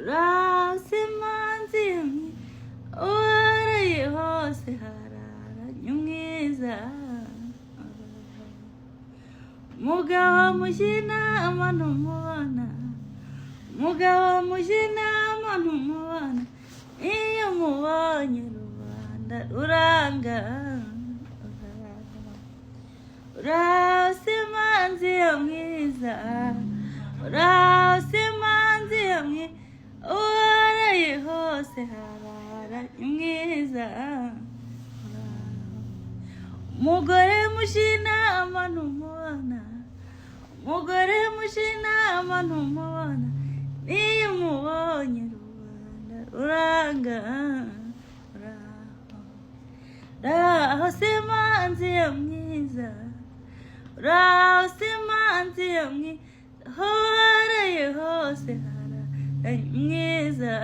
Uraho se manzi ya mwiza, waraye hose hararanye umwiza. Mugabo mujya inama ntumubona, mugabo mujya inama ntumubona, iyo mubonye rubanda ruranga. Uraho se manzi ya mwiza, uraho se manzi ya mwiza, waraye hose hararanye umwiza. Umugore mujya inama ntumubona, umugore mujya inama ntumubona, niyo umubonye rubanda ruranga. Uraho se manzi ya mwiza, uraho se manzi ya mwiza, aho waraye hose hararanye mwiza.